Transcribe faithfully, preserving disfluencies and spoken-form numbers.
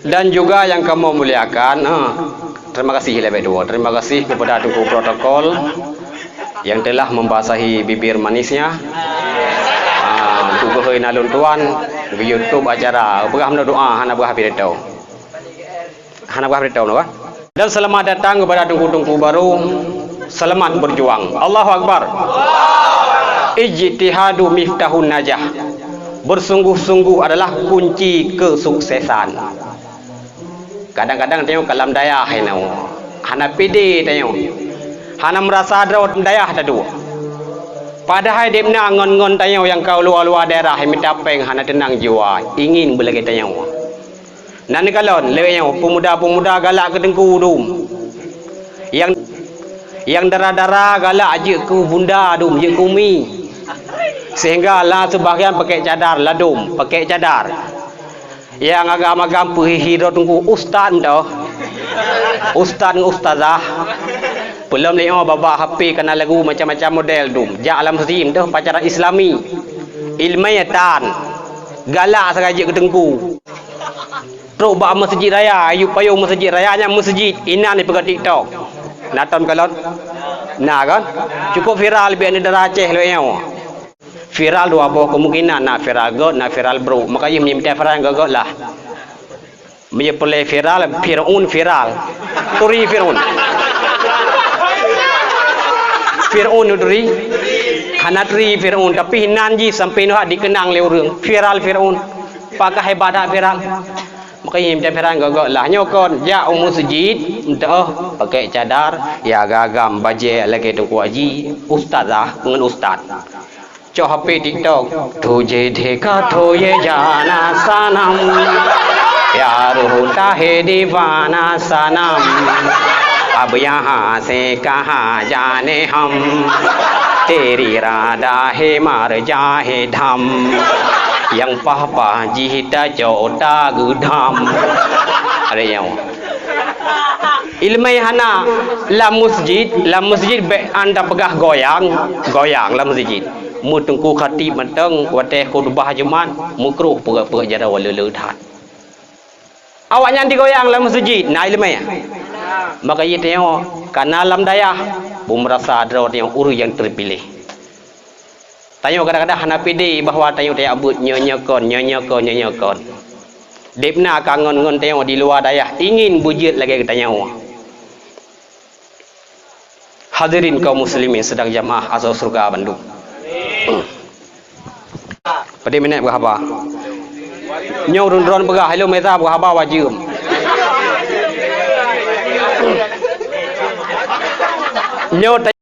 Dan juga yang kamoe muliakan, eh, terima kasih leubeh dua. Terima kasih kepada Teungku Protokol yang telah membasahi bibir manisnya. Ah, untuk geuhôi na lôn tuan, geu-YouTube acara. Peugah meunoe doa, hana peugah pidato. Hana peugah pidato meunoe, kan? Dan selamat datang kepada teungku-teungku baru. Selamat berjuang. Allahu Akbar. Ijtihadu miftahun najah. Bersungguh-sungguh adalah kunci kesuksesan. Kadang-kadang tanyoe ka lam dayah inoe, hana pede tanyoe, hana meurasa droe dayah taduek. Padahai debna ngon-ngon tanyoe nyang ka u luwa-luwa daerah mita péng hana teunang jiwa, ingin beulagée tanyoe. Nan kalon lé nyoe peumuda-peumuda galak keu teungku dum. Nyang, nyang dara-dara galak jeuet keu bunda dum, jeuet keu umi. Sehingga la seubahgian pakèk cadar, ladôm pakèk cadar. Nyang agam-agam peuhihi droe teungku ustaz meutoh. Ustaz ngon ustazah. Peulom lé nyoe babah H P kana lagu macam-macam model dum. Jak lam meuseujid meutoh pacara Islami. Ileumèe tan. Galak sagai jeuet keu teungku. Trok bak meuseujid raya, yub payong meuseujid raya nyan meuseujid, inan jipeugah TikTok. Na tom kalon? Na kan? Cukup viral bak aneuk dara Aceh lé nyoe. Viral dua boh kemungkinan, na viral gèt, na viral brôk. Maka jih meunyoe mita viral gèt-gèt lah. Meunyoe peureulèe viral, Fir'aun viral. Turi Fir'aun. Fir'aun turi. Hana turi Fir'aun, tapi nan jih sampai nyoe dikenang lé ureueng. Viral Fir'aun. Pakah hebat that viral. Maka jih mita viral gèt-gèt lah. Nyoe kon jak u meuseujid, meutoh pakèk cadar, ya agam-agam bajèe lagèe teungku haji, ustazah ngon ustaz. Cok H P TikTok. तुझे देखा तो ये जाना सनम, प्यार होता है दीवाना सनम, अब यहाँ से कहाँ जाने हम, तेरी इरादा है मर जाए हम. Nyang paih-paih jih tacok tageudam. Ada nyang Ileumèe hana lam meuseujid, lam meuseujid bèk anda peugah goyang, goyang lam meuseujid. Meuteungku khatib mantong watèe khutubah Jumat, meukruh peugah-peugah jaroe le-le that. Awaknyan digoyang lam meuseujid, na ileumèe. Maka jih tanyoe kana lam dayah, beumeurasa droe tanyoe ureueng nyang teupiléh. Tanyoe kadang-kadang hana pede bahwa tanyoe tajak beuet nyoe-nyoe kon, nyoe-nyoe kon, nyoe-nyoe kon. Debna ka ngon-ngon tanyoe di luwa dayah ingin beujeuet lagèe geutanyoe. Hadirin kaum muslimin sidang jamaah asoe syeuruga bandum. Padum minèt beuhaba. Nyoe ureueng droen peugah, "Hello, meusa beuhaba wajeuem." Nyoe